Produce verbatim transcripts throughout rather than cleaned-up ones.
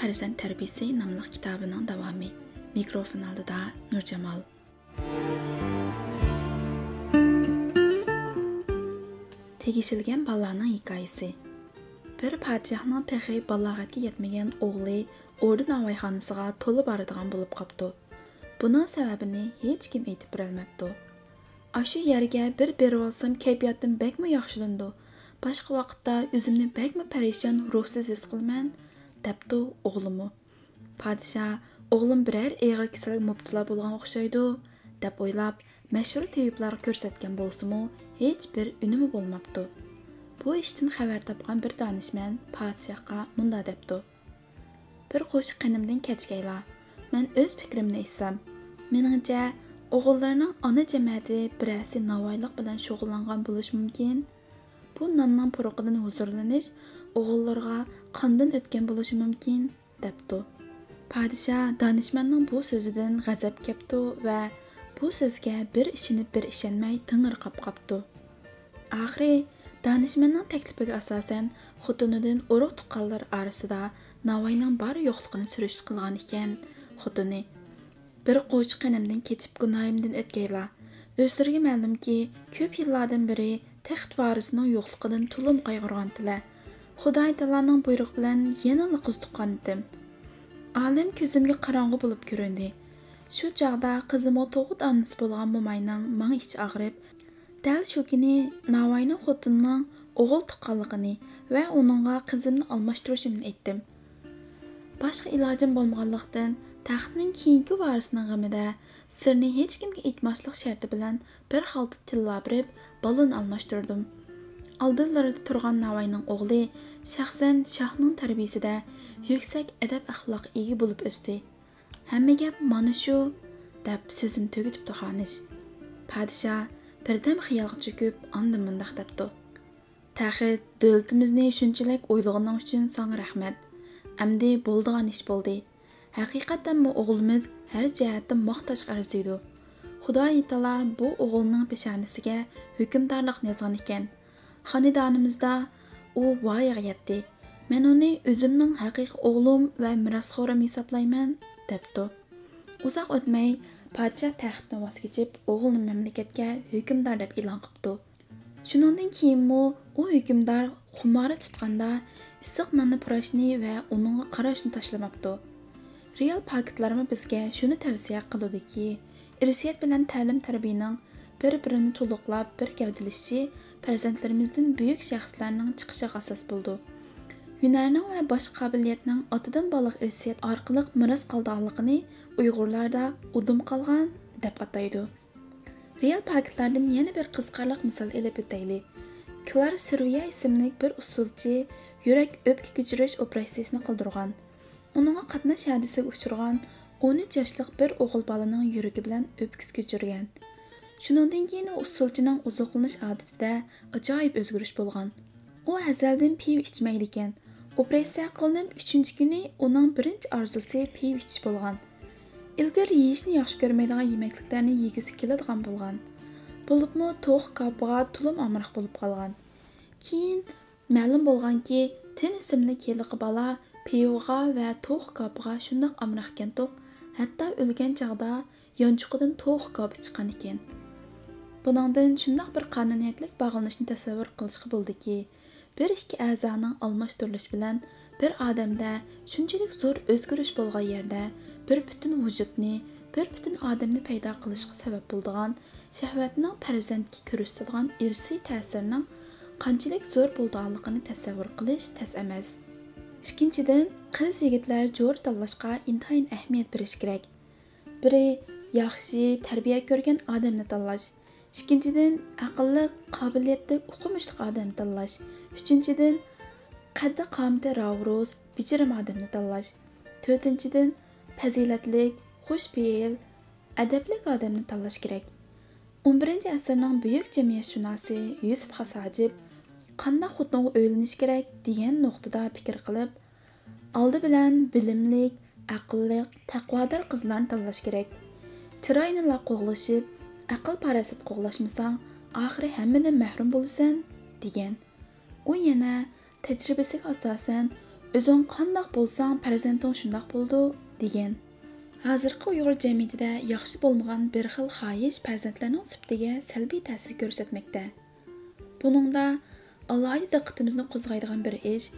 پەرزەنت تەربىيىسى ناملىق كىتابىنىڭ داۋامى. مىكروفون ئالدىدا نۇرجامال. تېگىشىلگەن بالىلارنىڭ ھېكايىسى. بىر پادىشاھنىڭ تېخى بالاغەتكە يەتمىگەن ئوغلى ئوردا ناۋايخانىسىغا تولا بارىدىغان بولۇپ قاپتۇ. بۇنىڭ سەۋەبىنى ھېچكىم ئېيتىپ بېرەلمەپتۇ. «ئاشۇ يەرگە بىر بېرىۋالسام، كەيپىياتىم بەكمۇ ياخشىلىنىدۇ. باشقا ۋاقىتتا ئۆزۈمنى بەكمۇ پەرىشان، روھسىز ھېس قىلىمەن»، دەپتۇ ئوغلىمۇ. پادىشاھ: «ئوغلۇم بىرەر ئېغىر كېسەلگە مۇپتىلا بولغان ئوخشايدۇ» دەپ ئويلاپ، مەشھۇر تېبىپلارغا كۆرسەتكەن بولسىمۇ، ھېچبىر ئۈنۈمى بولماپتۇ. بۇ ئىشتىن خەۋەر تاپقان بىر دانىشمەن پادىشاھقا مۇنداق دەپتۇ: «بىر قوشۇق قېنىمدىن كەچكەيلا. مەن ئۆز پىكرىمنى ئېيتسام، مېنىڭچە، ئوغۇللارنىڭ ئانا جەمەتى بىرەرسى ناۋايلىق بىلەن شۇغۇللانغان بولۇشى مۇمكىن. بۇ ناننىڭ پۇرىقىدىن ھۇزۇرلىنىش ئوغۇللىرىغا قاندىن ئۆتكەن بولۇشى مۇمكىن» دەپتۇ. پادىشاھ دانىشمەننىڭ بۇ سۆزىدىن غەزەپ كەپتۇ ۋە بۇ سۆزگە بىر ئىشىنىپ، بىر ئىشەنمەي دىڭىرقاپ قاپتۇ. ئاخىرى دانىشمەننىڭ تەكلىپىگە ئاساسەن، خوتۇنىدىن ئۇرۇق-تۇغقانلىرى ئارىسىدا ناۋاينىڭ بار-يوقلۇقىنى سۈرۈشتە قىلغان ئىكەن. خوتۇنى: «بىر قوچا قېنىمدىن كېچىپ گۇناھىمدىن ئۆتكەيلا. ئۆزلىرىگە مەلۇمكى، كۆپ يىللاردىن بېرى تەخت ۋارىسىنىڭ يوقلۇقىدىن تولىمۇ قايغۇرغانتىلە. خۇدايى تائالانىڭ بۇيرۇقى بىلەن يەنىلا قىز تۇغقان ئىدىم. ئالەم كۆزۈمگە قاراڭغۇ بولۇپ كۆرۈندى. شۇ چاغدا قىزىمغا تۇغۇت ئانىسى بولغان موماينىڭ ماڭا ئىچى ئاغرىپ، دەل شۇ كۈنى ناۋاينىڭ خوتۇنىنىڭ ئوغۇل تۇغقانلىقىنى ۋە ئۇنىڭغا قىزىمنى ئالماشتۇرۇشۇمنى ئېيتتىم. باشقا ئىلاجىم بولمىغانلىقتىن، تەختنىڭ كېيىنكى ۋارىسىنىڭ غېمىدە سىرنى ھېچكىمگە ئېيتماسلىق شەرتى بىلەن بىر خالتا تىللا بېرىپ، بالىنى ئالماشتۇردۇم. ئالدىلىرىدا تۇرغان ناۋاينىڭ ئوغلى شەخسەن شاھنىڭ تەربىيىسىدە يۈكسەك ئەدەپ-ئەخلاققا ئىگە بولۇپ ئۆستى. ھەممە گەپ مانا شۇ» دەپ سۆزىنى تۈگىتىپتۇ خانىش. پادىشاھ بىردەم خىيالغا چۆكۈپ، ئاندىن مۇنداق دەپتۇ: «تەخت، دۆلىتىمىزنى شۇنچىلىك ئويلىغىنىڭ ئۈچۈن ساڭا رەھمەت. ئەمدى بولىدىغان ئىش بولدى. ھەقىقەتەنمۇ ئوغلىمىز ھەر جەھەتتىن ماختاشقا ئەرزىيدۇ. خۇدايى تائالا بۇ ئوغۇلنىڭ پېشانىسىگە ھۆكۈمدارلىقنى يازغان ئىكەن. خانىدانىمىزدا ئۇ ۋايىغا يەتتى. مەن ئۇنى ئۆزۈمنىڭ ھەقىقىي ئوغلۇم ۋە مىراسخورۇم ھېسابلايمەن» دەپتۇ. ئۇزاق ئۆتمەي، پادىشاھ تەختتىن ۋاز كېچىپ، ئوغلىنى مەملىكەتكە ھۆكۈمدار دەپ ئېلان قىپتۇ. شۇنىڭدىن كېيىنمۇ ئۇ ھۆكۈمدار خۇمارى تۇتقاندا، ئىسسىق ناننى پۇراشنى ۋە ئۇنىڭغا قاراشنى تاشلىماپتۇ. رېئال پاكىتلارمۇ بىزگە شۇنى تەۋسىيە قىلىدۇكى، ئىرسىيەت بىلەن تەلىم-تەربىيەنىڭ بىر-بىرىنى تولۇقلاپ، بىر گەۋدىلىشىشى پەرزەنتلىرىمىزدىن بۈيۈك شەخسلەرنىڭ چىقىشىغا ئاساس بولىدۇ. ھۈنەرنىڭ ۋە باشقا قابىلىيەتنىڭ ئاتىدىن بالىغا ئىرسىيەت ئارقىلىق مىراس قالىدىغانلىقىنى ئۇيغۇرلاردا ئۇدۇم قالغان دەپ ئاتايدۇ. رېئال پاكىتلاردىن يەنە بىر قىزىقارلىق مىسال ئېلىپ ئۆتەيلى. كلار سېرۋىيە ئىسىملىك بىر ئۇسسۇلچى يۈرەك ئۆپكە كۆچۈرۈش ئوپېراتسىيىسىنى قىلدۇرغان. ئۇنىڭغا قاتناش ھادىسىگە ئۇچرىغان ئون ئۈچ ياشلىق بىر ئوغۇل بالىنىڭ يۈرىكى بىلەن ئۆپكىسى كۆچۈرگەن. شۇنىڭدىن كېيىن ئۇ ئۇسسۇلچىنىڭ ئوزۇقلىنىش ئادىتىدە ئاجايىپ ئۆزگىرىش بولغان. ئۇ ئەزەلدىن پىۋا ئىچمەيدىكەن. ئوپېراتسىيە قىلىنىپ ئۈچىنچى كۈنى ئۇنىڭ بىرىنچى ئارزۇسى پىۋا ئىچىش بولغان. ئىلگىرى يېيىشنى ياخشى كۆرمەيدىغان يېمەكلىكلەرنى يېگۈسى كېلىدىغان بولغان. بولۇپمۇ توخۇ كاۋىپىغا تولىمۇ ئامراق بولۇپ قالغان. كېيىن مەلۇم بولغانكى، تىن ئىسىملىك ھېلىقى بالا پىۋىغا ۋە توخۇ كاۋىپىغا شۇنداق ئامراق ئىكەنتۇق، ھەتتا ئۆلگەن چاغدا يانچۇقىدىن توخۇ كاۋىپى چىققان ئىكەن. بۇنىڭدىن شۇنداق بىر قانۇنىيەتلىك باغلىنىشنى تەسەۋۋۇر قىلىشقا بولىدۇكى، بىر ئىككى ئەزانىڭ ئالماشتۇرۇلۇشى بىلەن بىر ئادەمدە شۇنچىلىك زور ئۆزگىرىش بولغان يەردە، بىر پۈتۈن ۋۇجۇدنى، بىر پۈتۈن ئادەمنى پەيدا قىلىشقا سەۋەب بولىدىغان شەھۋەتنىڭ پەرزەنتكە كۆرسىتىدىغان ئىرسىي تەسىرىنىڭ قانچىلىك زور بولىدىغانلىقىنى تەسەۋۋۇر قىلىش تەس ئەمەس. ئىككىنچىدىن، قىز-يىگىتلەر جورا تاللاشقا ئىنتايىن ئەھمىيەت بېرىش كېرەك. بىرى ياخشى تەربىيە كۆرگەن ئادەمنى تاللاش. ئىككىنچىدىن، ئەقىللىق، قابىلىيەتلىك، ئوقۇمۇشلۇق ئادەمنى تاللاش. ئۈچىنچىدىن، قەددى-قامىتى راۋۇرۇس، بېجىرىم ئادەمنى تاللاش. تۆتىنچىدىن، پەزىلەتلىك، خۇش پېئىل، ئەدەپلىك ئادەمنى تاللاش كېرەك. ئون بىرىنچى ئەسىرنىڭ بۈيۈك جەمئىيەتشۇناسى يۈسۈپ خاس ھاجىپ «قانداق خوتۇنغا ئۆيلىنىش كېرەك؟» دېگەن نۇقتىدا پىكىر قىلىپ، ئالدى بىلەن بىلىملىك، ئەقىللىق، تەقۋادار قىزلارنى تاللاش كېرەك. چىراينىلا قوغلىشىپ، ئەقىل-پاراسەت قوغلاشمىساڭ، ئاخىرى ھەممىدىن مەھرۇم بولىسەن، دېگەن. ئۇ يەنە تەجرىبىسىگە ئاساسەن، «ئۆزۈڭ قانداق بولساڭ، پەرزەنتىڭ شۇنداق بولىدۇ» دېگەن. ھازىرقى ئۇيغۇر جەمئىيىتىدە ياخشى بولمىغان بىر خىل خاھىش پەرزەنتلەرنىڭ سۈپىتىگە سەلبىي تەسىر كۆرسەتمەكتە. بۇنىڭدا ئالاھىدە دىققىتىمىزنى قوزغايدىغان بىر ئىش،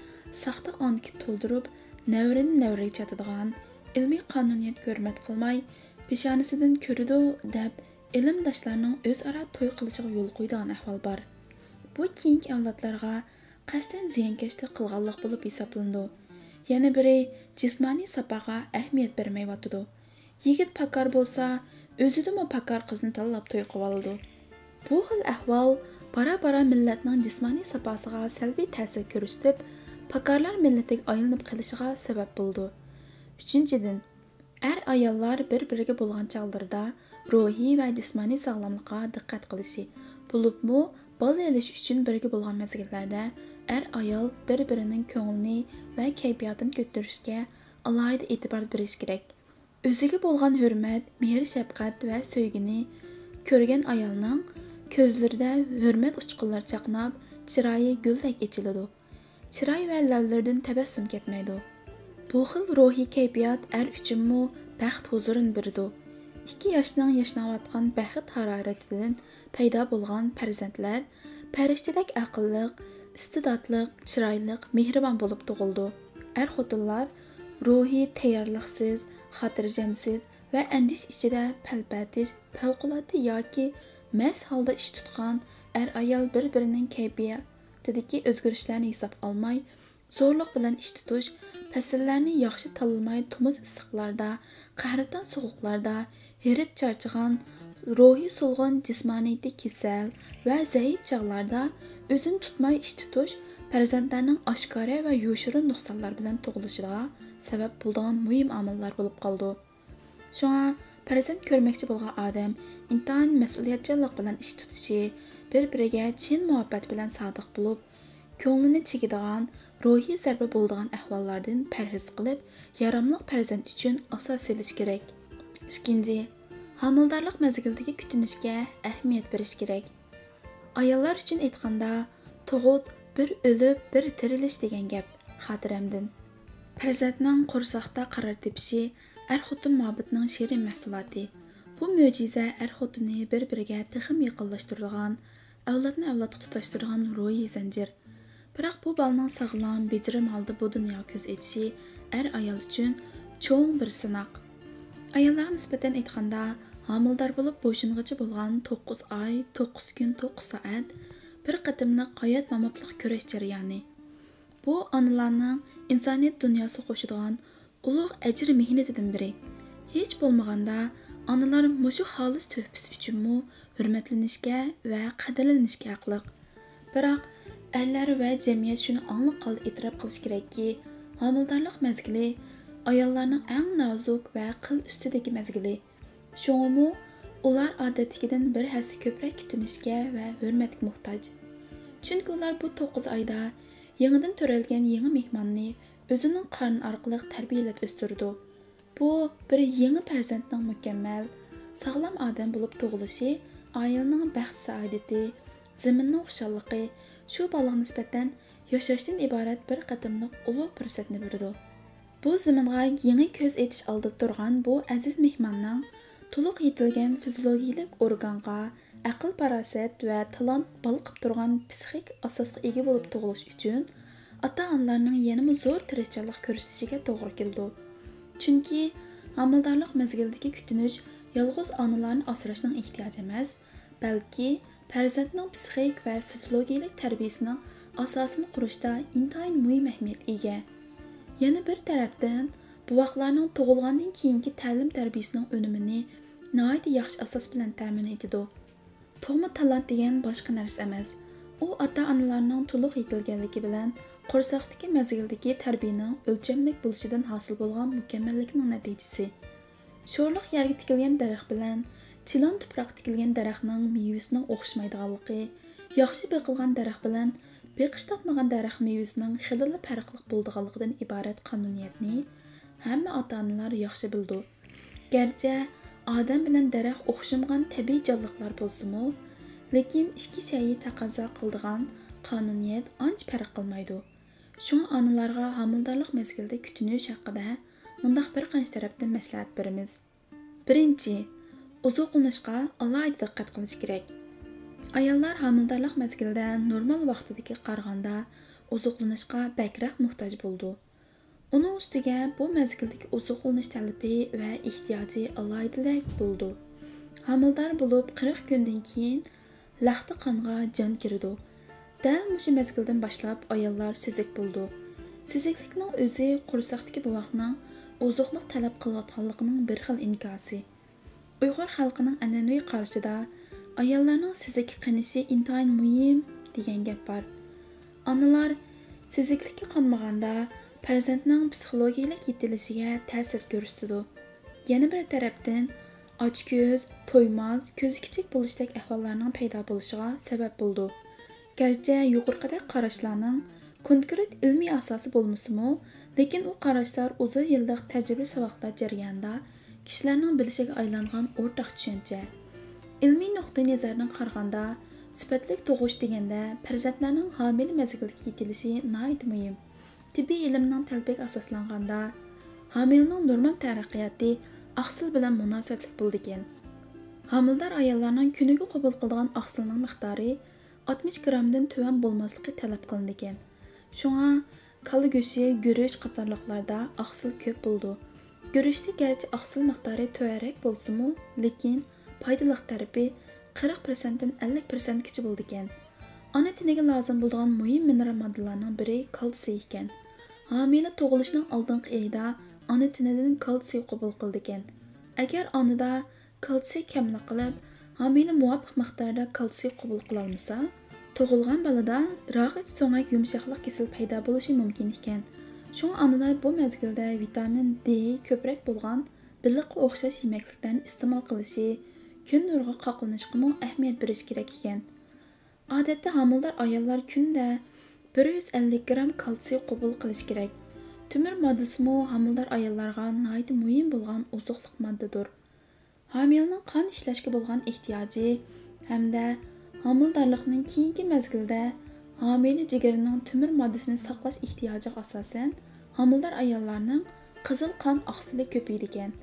ساختا ئانكىت تولدۇرۇپ، نەۋرىدىن نەۋرىگە چاتىدىغان، ئىلمىي قانۇنىيەتكە ھۆرمەت قىلماي، پېشانىسىدىن «كۆرىدۇ» دەپ، ئىلىمداشلارنىڭ ئۆزئارا توي قىلىشىغا يول قويىدىغان ئەھۋال بار. بۇ كېيىنكى ئەۋلادلارغا قەستەن زىيانكەشلىك قىلغانلىق بولۇپ ھېسابلىنىدۇ. يەنە بىرى، جىسمانىي ساپاغا ئەھمىيەت بەرمەيۋاتىدۇ. يىگىت پاكار بولسا، ئۆزىدىنمۇ پاكار قىزنى تاللاپ توي قىلىۋالىدۇ. بۇ خىل ئەھۋال بارا-بارا مىللەتنىڭ جىسمانىي ساپاسىغا سەلبىي تەسىر كۆرسىتىپ، پاكارلار مىللىتىگە ئايلىنىپ قېلىشىغا سەۋەب بولىدۇ. ئۈچىنچىدىن، ئەر-ئاياللار بىر-بىرىگە بولغان چاغلىرىدا روھىي ۋە جىسمانىي ساغلاملىققا دىققەت قىلىشى، بولۇپمۇ بالا ئېلىش ئۈچۈن بىرگە بولغان مەزگىللەردە ئەر-ئايال بىر-بىرىنىڭ كۆڭلىنى ۋە كەيپىياتىنى كۆتۈرۈشكە ئالاھىدە ئېتىبار بېرىش كېرەك. ئۆزىگە بولغان ھۆرمەت، مېھىر-شەپقەت ۋە سۆيگۈنى كۆرگەن ئايالنىڭ كۆزلىرىدە ھۆرمەت ئۇچقۇنلىرى چاقناپ، چىرايى گۈلدەك ئېچىلىدۇ. چىراي ۋە لەۋلىرىدىن تەبەسسۇم كەتمەيدۇ. بۇ خىل روھىي كەيپىيات ئەر ئۈچۈنمۇ بەخت ھۇزۇرىنى بېرىدۇ. ئىككى ياشنىڭ ياشناۋاتقان بەخت ھارارىتىدىن پەيدا بولغان پەرزەنتلەر پەرىشتىدەك ئەقىللىق، ئىستىداتلىق، چىرايلىق، مېھرىبان بولۇپ تۇغۇلىدۇ. ئەر-خوتۇنلار روھىي تەييارلىقسىز، خاتىرجەمسىز ۋە ئەندىشە ئىچىدە پەلپەتىش، پەۋقۇلئاددە ياكى مەست ھالدا ئىش تۇتقان ئەر-ئايال بىر-بىرىنىڭ كەيپىياتىدىكى ئۆزگىرىشلەرنى ھېسابقا ئالماي، زورلۇق بىلەن ئىش تۇتۇش، پەسىللەرنى ياخشى تاللىماي، تومۇز ئىسسىقلاردا، قەھرىتان سوغۇقلاردا ھېرىپ چارچىغان، روھى سولغۇن، جىسمانىيىتى كېسەل ۋە زەئىپ چاغلاردا ئۆزىنى تۇتماي ئىش تۇتۇش پەرزەنتلەرنىڭ ئاشكارا ۋە يوشۇرۇن نۇقسانلار بىلەن تۇغۇلۇشىغا سەۋەب بولىدىغان مۇھىم ئامىللار بولۇپ قالىدۇ. شۇڭا پەرزەنت كۆرمەكچى بولغان ئادەم ئىنتايىن مەسئۇلىيەتچانلىق بىلەن ئىش تۇتۇشى، بىر-بىرىگە چىن مۇھەببەت بىلەن سادىق بولۇپ، كۆڭلىنى چېكىدىغان، روھىي زەربە بولىدىغان ئەھۋاللاردىن پەرھىز قىلىپ، ياراملىق پەرزەنت ئۈچۈن ئاساس سېلىش كېرەك. ئىككىنچى، ھامىلىدارلىق مەزگىلىدىكى كۈتۈنۈشكە ئەھمىيەت بېرىش كېرەك. ئاياللار ئۈچۈن ئېيتقاندا، «تۇغۇت بىر ئۆلۈپ، بىر تىرىلىش» دېگەن گەپ. خاتىرەمدىن. پەرزەنتنىڭ قورساقتا قارار تېپىشى ئەر-خوتۇن مۇھەببىتىنىڭ شېرىن مەھسۇلاتى. بۇ مۆجىزە ئەر-خوتۇننى بىر-بىرىگە تېخىمۇ يېقىنلاشتۇرىدىغان، ئەۋلادنى ئەۋلادقا تۇتاشتۇرىدىغان روھىي زەنجىر. بىراق بۇ بالىنىڭ ساغلام، بېجىرىم ھالدا بۇ دۇنياغا كۆز ئېچىشى ئەر-ئايال ئۈچۈن چوڭ بىر سىناق. ئاياللارغا نىسبەتەن ئېيتقاندا، ھامىلىدار بولۇپ بوشىنىغىچە بولغان توققۇز ئاي، توققۇز كۈن، توققۇز سائەت بىر قېتىملىق ھايات-ماماتلىق كۈرەش جەريانى. بۇ ئانىلارنىڭ ئىنسانىيەت دۇنياسىغا قوشىدىغان ئۇلۇغ ئەجىر-مېھنىتىدىن بىرى. ھېچ بولمىغاندا، ئانىلار مۇشۇ خالىس تۆھپىسى ئۈچۈنمۇ ھۆرمەتلىنىشكە ۋە قەدىرلىنىشكە ھەقلىق. بىراق، ئەرلەر ۋە جەمئىيەت شۇنى ئاڭلىق ھالدا ئېتىراپ قىلىشى كېرەككى، ھامىلىدارلىق مەزگىلى ئاياللارنىڭ ئەڭ نازۇك ۋە قىل ئۈستىدىكى مەزگىلى. شۇڭىمۇ ئۇلار ئادەتتىكىدىن بىر ھەسسە كۆپرەك كۈتۈنۈشكە ۋە ھۆرمەتكە موھتاج. چۈنكى ئۇلار بۇ توققۇز ئايدا يېڭىدىن تۆرەلگەن يېڭى مېھماننى ئۆزىنىڭ قارنى ئارقىلىق تەربىيەلەپ ئۆستۈرىدۇ. بۇ بىر يېڭى پەرزەنتنىڭ مۇكەممەل، ساغلام ئادەم بولۇپ تۇغۇلۇشى ئائىلىنىڭ بەخت-سائادىتى، زېمىننىڭ خۇشاللىقى، شۇ بالىغا نىسبەتەن ياشاشتىن ئىبارەت بىر قېتىملىق ئۇلۇغ پۇرسەتنى بېرىدۇ. بۇ زېمىنغا يېڭى كۆز ئېچىش ئالدىدا تۇرغان بۇ ئەزىز مېھماننىڭ تولۇق يېتىلگەن فىزىولوگىيىلىك ئورگانغا، ئەقىل-پاراسەت ۋە تالانت بالقىپ تۇرغان پسىخىك ئاساسقا ئىگە بولۇپ تۇغۇلۇش ئۈچۈن ئاتا-ئانىلارنىڭ يەنىمۇ زور تىرىشچانلىق كۆرسىتىشىگە توغرا كېلىدۇ. چۈنكى ھامىلىدارلىق مەزگىلىدىكى كۈتۈنۈش يالغۇز ئانىلارنى ئاسراشنىڭ ئېھتىياجى ئەمەس، بەلكى پەرزەنتنىڭ پسىخىك ۋە فىزىولوگىيىلىك تەربىيىسىنىڭ ئاساسىنى قۇرۇشتا ئىنتايىن مۇھىم ئەھمىيەتكە ئىگە. يەنە بىر تەرەپتىن، بوۋاقلارنىڭ تۇغۇلغاندىن كېيىنكى تەلىم-تەربىيىسىنىڭ ئۈنۈمىنى ناھايىتى ياخشى ئاساس بىلەن تەمىن ئېتىدۇ. تۇغما تالانت دېگەن باشقا نەرسە ئەمەس. ئۇ ئاتا-ئانىلارنىڭ تولۇق يېتىلگەنلىكى بىلەن قورساقتىكى مەزگىلدىكى تەربىيىنىڭ ئۆلچەملىك بولۇشىدىن ھاسىل بولغان مۇكەممەللىكنىڭ نەتىجىسى. شورلۇق يەرگە تىكىلگەن دەرەخ بىلەن چىلان تۇپراققا تىكىلگەن دەرەخنىڭ مېۋىسىنىڭ ئوخشىمايدىغانلىقى، ياخشى بېقىلغان دەرەخ بىلەن بېقىش تاپمىغان دەرەخ مېۋىسىنىڭ خېلىلا پەرقلىق بولىدىغانلىقىدىن ئىبارەت قانۇنىيەتنى ھەممە ئاتا-ئانىلار ياخشى بىلىدۇ. گەرچە ئادەم بىلەن دەرەخ ئوخشىمىغان تەبىئىي جانلىقلار بولسىمۇ، لېكىن ئىككى شەيئى تەقەززا قىلىدىغان قانۇنىيەت ئانچە پەرق قىلمايدۇ. شۇڭا ئانىلارغا ھامىلىدارلىق مەزگىلىدە كۈتۈنۈش ھەققىدە مۇنداق بىر قانچە تەرەپتىن مەسلىھەت بېرىمىز. بىرىنچى، ئوزۇقلىنىشقا ئالاھىدە دىققەت قىلىش كېرەك. ئاياللار ھامىلىدارلىق مەزگىلىدە نورمال ۋاقتىدىكىگە قارىغاندا ئوزۇقلىنىشقا بەكرەك موھتاج بولىدۇ. ئۇنىڭ ئۈستىگە بۇ مەزگىلدىكى ئوزۇقلىنىش تەلىپى ۋە ئېھتىياجى ئالاھىدىرەك بولىدۇ. ھامىلىدار بولۇپ قىرىق كۈندىن كېيىن لەختە قانغا جان كىرىدۇ. دەل مۇشۇ مەزگىلدىن باشلاپ ئاياللار سېزىك بولىدۇ. سېزىكلىكنىڭ ئۆزى قورساقتىكى بوۋاقنىڭ ئوزۇقلۇق تەلەپ قىلىۋاتقانلىقىنىڭ بىر خىل ئىنكاسى. ئۇيغۇر خەلقىنىڭ ئەنئەنىۋى قارىشىدا ئاياللارنىڭ سېزىككە قېنىشى ئىنتايىن مۇھىم دېگەن گەپ بار. ئانىلار سېزىكلىككە قانمىغاندا پەرزەنتنىڭ پسىخولوگىيەلىك يېتىلىشىگە تەسىر كۆرسىتىدۇ. يەنە بىر تەرەپتىن، ئاچكۆز، تويماس، كۆزى كىچىك بولۇشتەك ئەھۋاللارنىڭ پەيدا بولۇشىغا سەۋەب بولىدۇ. گەرچە يۇقىرىقىدەك قاراشلارنىڭ كونكرېت ئىلمىي ئاساسى بولمىسىمۇ، لېكىن ئۇ قاراشلار ئۇزۇن يىللىق تەجرىبە ساۋاقلار جەريانىدا كىشىلەرنىڭ بىلىشىگە ئايلانغان ئورتاق چۈشەنچە. ئىلمىي نۇقتىئىنەزەردىن قارىغاندا، سۈپەتلىك تۇغۇش دېگەندە پەرزەنتلەرنىڭ ھامىلە مەزگىلىدىكى يېتىلىشى ناھايىتى مۇھىم. تېببىي ئىلىمنىڭ تەلىپىگە ئاساسلانغاندا، ھامىلىنىڭ نورمال تەرەققىياتى ئاقسىل بىلەن مۇناسىۋەتلىك بولىدىكەن. ھامىلىدار ئاياللارنىڭ كۈنىگە قوبۇل قىلىدىغان ئاقسىلنىڭ مىقدارى ئاتمىش گرامدىن تۆۋەن بولماسلىقى تەلەپ قىلىنىدىكەن. شۇڭا كالا گۆشى، گۈرۈچ قاتارلىقلاردا ئاقسىل كۆپ بولىدۇ. گۈرۈچتە گەرچە ئاقسىل مىقدارى تۆۋەنرەك بولسىمۇ، لېكىن پايدىلىق تەرىپى قىرىق پىرسەنتتىن ئەللىك پىرسەنتكىچە بولىدىكەن. ئانا تېنىگە لازىم بولىدىغان مۇھىم مىنېرال ماددىلارنىڭ بىرى كالتسىي ئىكەن. ھامىلە تۇغۇلۇشنىڭ ئالدىنقى ئېيىدا ئانا تېنىدىن كالتسىي قوبۇل قىلىدىكەن. ئەگەر ئانىدا كالتسىي كەملىك قىلىپ، ھامىلە مۇۋاپىق مىقداردا كالتسىي قوبۇل قىلالمىسا، تۇغۇلغان بالىدا راغىچ سۆڭەك يۇمشاقلىق كېسىلى پەيدا بولۇشى مۇمكىن ئىكەن. شۇڭا ئانىلار بۇ مەزگىلدە ۋىتامىن دې كۆپرەك بولغان بېلىققا ئوخشاش يېمەكلىكلەرنى ئىستېمال قىلىشى، كۈن نۇرىغا قاقلىنىشقىمۇ ئەھمىيەت بېرىش كېرەك ئىكەن. ئادەتتە ھامىلىدار ئاياللار كۈندە بىر يۈز ئەللىك گرام كالتسىي قوبۇل قىلىش كېرەك. تۆمۈر ماددىسىمۇ ھامىلىدار ئاياللارغا ناھايىتى مۇھىم بولغان ئوزۇقلۇق ماددىدۇر. ھامىلىنىڭ قان ئىشلەشكە بولغان ئېھتىياجى ھەمدە ھامىلىدارلىقنىڭ كېيىنكى مەزگىلدە ھامىلە جىگىرىنىڭ تۆمۈر ماددىسىنى ساقلاش ئېھتىياجىغا ئاساسەن، ھامىلىدار ئاياللارنىڭ قىزىل قان ئاقسىلى كۆپىيىدىكەن.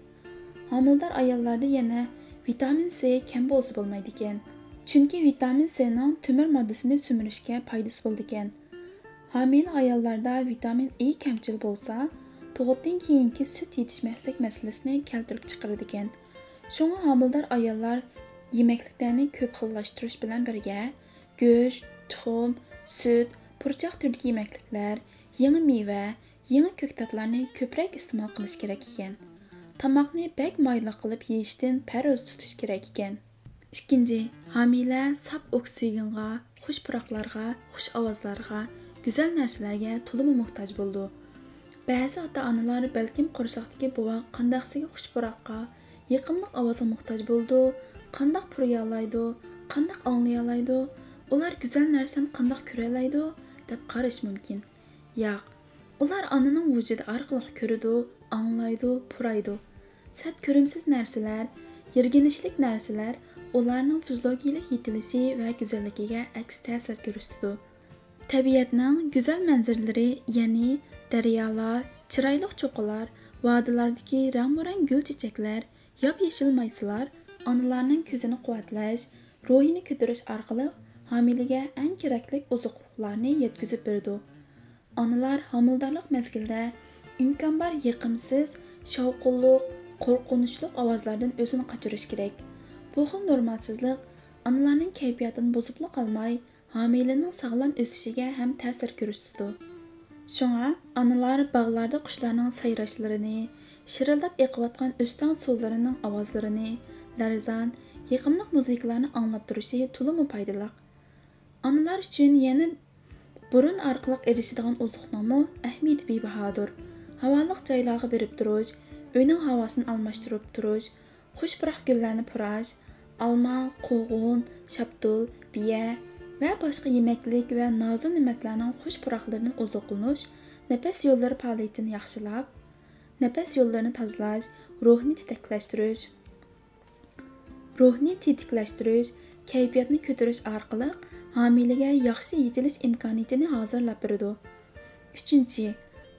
ھامىلىدار ئاياللاردا يەنە ۋىتامىن سې كەم بولسا بولمايدىكەن. چۈنكى ۋىتامىن سېنىڭ تۆمۈر ماددىسىنى سۈمۈرۈشكە پايدىسى بولىدىكەن. ھامىلە ئاياللاردا ۋىتامىن ئې كەمچىل بولسا، تۇغۇتتىن كېيىنكى سۈت يېتىشمەسلىك مەسىلىسىنى كەلتۈرۈپ چىقىرىدىكەن. شۇڭا ھامىلىدار ئاياللار يېمەكلىكلەرنى كۆپ خىللاشتۇرۇش بىلەن بىرگە، گۆش، تۇخۇم، سۈت، پۇرچاق تۈرىدىكى يېمەكلىكلەر، يېڭى مېۋە، يېڭى كۆكتاتلارنى كۆپرەك ئىستېمال قىلىش كېرەك ئىكەن. تاماقنى بەك مايلىق قىلىپ يېيىشتىن پەرھىز تۇتۇش كېرەك ئىكەن. ئىككىنچى، ھامىلە ساپ ئوكسىگېنغا، خۇش پۇراقلارغا، خۇش ئاۋازلارغا، گۈزەل نەرسىلەرگە تولىمۇ موھتاج بولىدۇ. بەزى ئاتا-ئانىلار بەلكىم قورساقتىكى بوۋاق قانداقسىگە خۇش پۇراققا، يېقىملىق ئاۋازغا موھتاج بولىدۇ، قانداق پۇرىيالايدۇ، قانداق ئاڭلىيالايدۇ، ئۇلار گۈزەل نەرسىنى قانداق كۆرەلەيدۇ، دەپ قارىشى مۇمكىن. ياق، ئۇلار ئانىنىڭ ۋۇجۇدى ئارقىلىق كۆرىدۇ، ئاڭلايدۇ، پۇرايدۇ. سەت كۆرۈمسىز نەرسىلەر، يىرگىنچلىك نەرسىلەر ئۇلارنىڭ فىزىولوگىيىلىك يېتىلىشى ۋە گۈزەللىكىگە ئەكس تەسىر كۆرسىتىدۇ. تەبىئەتنىڭ گۈزەل مەنزىرىلىرى، يەنى دەريالار، چىرايلىق چوققىلار، ۋادىلاردىكى رەڭمۇرەڭ گۈل چېچەكلەر، ياپيېشىل مايسىلار ئانىلارنىڭ كۆزىنى قۇۋۋەتلەش، روھىنى كۆتۈرۈش ئارقىلىق ھامىلىگە ئەڭ كېرەكلىك ئوزۇقلۇقلارنى يەتكۈزۈپ بېرىدۇ. ئانىلار ھامىلىدارلىق مەزگىلىدە ئىمكان بار يېقىمسىز، شاۋقۇنلۇق، قورقۇنچلۇق ئاۋازلاردىن ئۆزىنى قاچۇرۇش كېرەك. بۇ خىل نورمالسىزلىق ئانىلارنىڭ كەيپىياتىنى بۇزۇپلا قالماي، ھامىلىنىڭ ساغلام ئۆسۈشىگە ھەم تەسىر كۆرسىتىدۇ. شۇڭا ئانىلار باغلاردا قۇشلارنىڭ سايراشلىرىنى، شىرىلداپ ئېقىۋاتقان ئۆستەڭ سۇلىرىنىڭ ئاۋازلىرىنى، لەرزان، يېقىملىق مۇزىكىلارنى ئاڭلاپ تۇرۇشى تولىمۇ پايدىلىق. ئانىلار ئۈچۈن يەنە بۇرۇن ئارقىلىق ئېرىشىدىغان ئوزۇقنىڭمۇ ئەھمىيىتى بىباھادۇر. ھاۋالىق جايلارغا بېرىپ تۇرۇش، ئۆينىڭ ھاۋاسىنى ئالماشتۇرۇپ تۇرۇش، خۇش پۇراق گۈللەرنى پۇراش، ئالما، قوغۇن، شاپتۇل، بىيە ۋە باشقا يېمەكلىك ۋە نازۇنېمەتلەرنىڭ خۇش پۇراقلىرىدىن ئوزۇقلىنىش نەپەس يوللىرى پائالىيىتىنى ياخشىلاپ، نەپەس يوللىرىنى تازىلاش، روھنى تېتىكلەشتۈرۈش، روھنى تېتىكلەشتۈرۈش، كەيپىياتنى كۆتۈرۈش ئارقىلىق ھامىلىگە ياخشى يېتىلىش ئىمكانىيىتىنى ھازىرلاپ بېرىدۇ. ئۈچىنچى،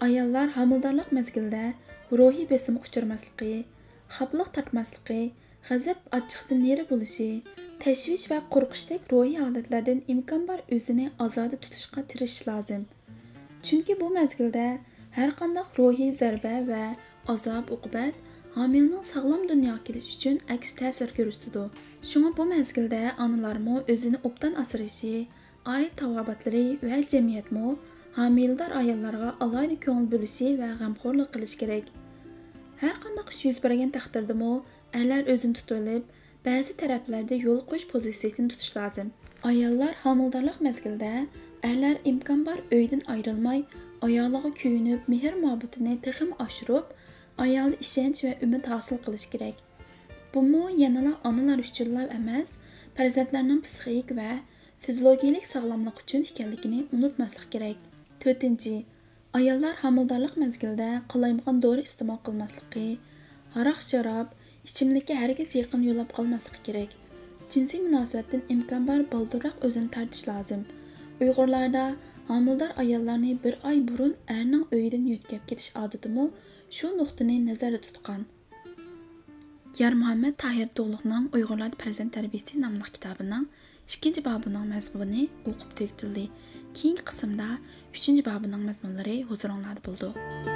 ئاياللار ھامىلىدارلىق مەزگىلىدە روھىي بېسىمغا ئۇچرىماسلىقى، خاپىلىق تارتماسلىقى، غەزەپ، ئاچچىقتىن نېرى بولۇشى، تەشۋىش ۋە قورقۇشتەك روھىي ھالەتلەردىن ئىمكان بار ئۆزىنى ئازادە تۇتۇشقا تىرىشىشى لازىم. چۈنكى بۇ مەزگىلدە ھەرقانداق روھىي زەربە ۋە ئازاب-ئوقۇبەت ھامىلىنىڭ ساغلام دۇنياغا كېلىشى ئۈچۈن ئەكس تەسىر كۆرسىتىدۇ. شۇڭا بۇ مەزگىلدە ئانىلارمۇ ئۆزىنى ئوبدان ئاسرىشى، ئائىلە تاۋابىئاتلىرى ۋە جەمئىيەتمۇ ھامىلىدار ئاياللارغا ئالاھىدە كۆڭۈل بۆلۈشى ۋە غەمخورلۇق قىلىشى كېرەك. ھەرقانداق ئىش يۈز بەرگەن تەقدىردىمۇ، ئەرلەر ئۆزىنى تۇتۇۋېلىپ، بەزى تەرەپلەردە يول قويۇش پوزىتسىيىسىنى تۇتۇشى لازىم. ئاياللار ھامىلىدارلىق مەزگىلىدە ئەرلەر ئىمكان بار ئۆيدىن ئايرىلماي، ئايالىغا كۆيۈنۈپ، مېھىر-مۇھەببىتىنى تېخىمۇ ئاشۇرۇپ، ئايالدا ئىشەنچ ۋە ئۈمىد ھاسىل قىلىشى كېرەك. بۇمۇ يەنىلا ئانىلار ئۈچۈنلا ئەمەس، پەرزەنتلەرنىڭ پسىخىك ۋە فىزىولوگىيەلىك ساغلاملىقى ئۈچۈن ئىكەنلىكىنى ئۇنتۇماسلىق كېرەك. تۆتىنچى، ئاياللار ھامىلىدارلىق مەزگىلىدە قالايمىقان دورا ئىستېمال قىلماسلىقى، ھاراق-شاراب، ئىچىملىككە ھەرگىز يېقىن يوللاپ قالماسلىقى كېرەك. جىنسىي مۇناسىۋەتتىن ئىمكان بار بالدۇرراق ئۆزىنى تارتىش لازىم. ئۇيغۇرلاردا ھامىلىدار ئاياللارنى بىر ئاي بۇرۇن ئەرنىڭ ئۆيىدىن يۆتكەپ كېتىش ئادىتىمۇ شۇ نۇقتىنى نەزەردە تۇتقان. يارمۇھەممەت تاھىر تۇغلۇقنىڭ ئۇيغۇرلاردا پەرزەنت تەربىيىسى ناملىق كىتابىنىڭ ئىككىنچى بابىنىڭ مەزمۇنى ئوقۇپ تۈگىتىلدى. كېيىنكى قىسىمدا ئۈچىنچى بابىنىڭ مەزمۇنلىرى ھۇزۇرۇڭلاردا بولىدۇ.